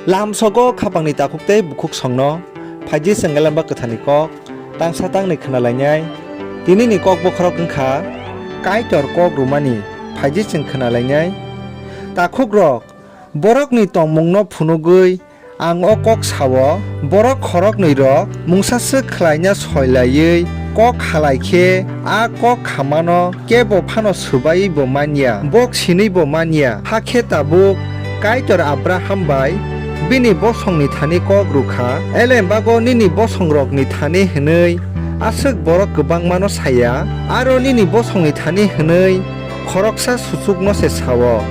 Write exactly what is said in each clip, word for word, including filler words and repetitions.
Lamsogo khapangni takhuk tei bukhuk songno phaiji chwng Elemba Kwtharni kok tangsa tangnwi khwnalainai. Tinini kok bokhorok wngkha Kaitor kok rwmani. Phaiji chwng khwnalainai. Takhukrok, borokni tongmungno phunugwi ang o kok sao, borok khoroknwirok mungsa swk khlaina soi laiwi kok halai khe a kok khamano kebo phano swbaiwi bo man ya, bok sinwi bo man ya. Hakhe tabuk Kaitor Abraham bai bini bosongni thani kok rw kha, Elembago nini bosongrokni thani hwnwi aswk borok kwbangmano sa ya, aro nini bosongni thani hwnwi khoroksa suchukno se sa-o,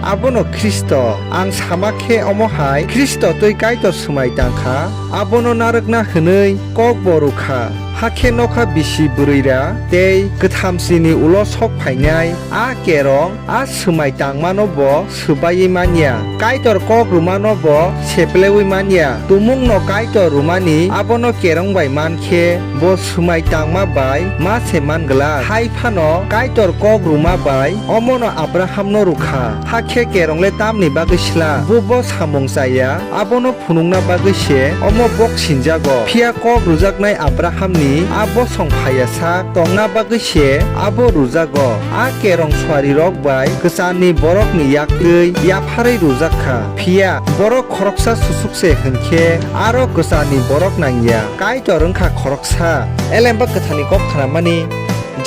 abono Khristo. Ang sama khe omo hai Khristo twi Kaitor swmai tang kha, abono narwkna hwnwi kok bo rw kha. Hakhe nokha bisi bwrwira tei kwthamsini ulo sok phainai a kerong a swmai tangmano bo swbaiwi man ya. Kaitor kok rwmano bo sepleui man ya. Tumungno Kaitor rwmani abono kerong bai man khe bo swmai tangma bai ma se man glak. Hai phano Kaitor kok rwma bai omono Abrahamno rw kha. Hakhe kerong le tamni bagwi sla? Bo bo samung cha ya, abono phunukna bagwi se omo bok sinjago. Phiya kok rwjaknai Abrahamni a bosong phaiya sak tongna bagwi se abo rwjago. A kerong suarirok bai kwcharni borokni yak twi yapharwi rwjak kha. Phiya borok khoroksa susuk se hwn khe aro kwcharni borok nang ya. Kaitor wng kha khoroksa. Elemba Kwtharni kok khnamani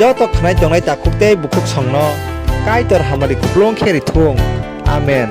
joto khnai tongnai takhuk tei bukhuk songno Kaitor hamari kupulung khe rithung. Amen.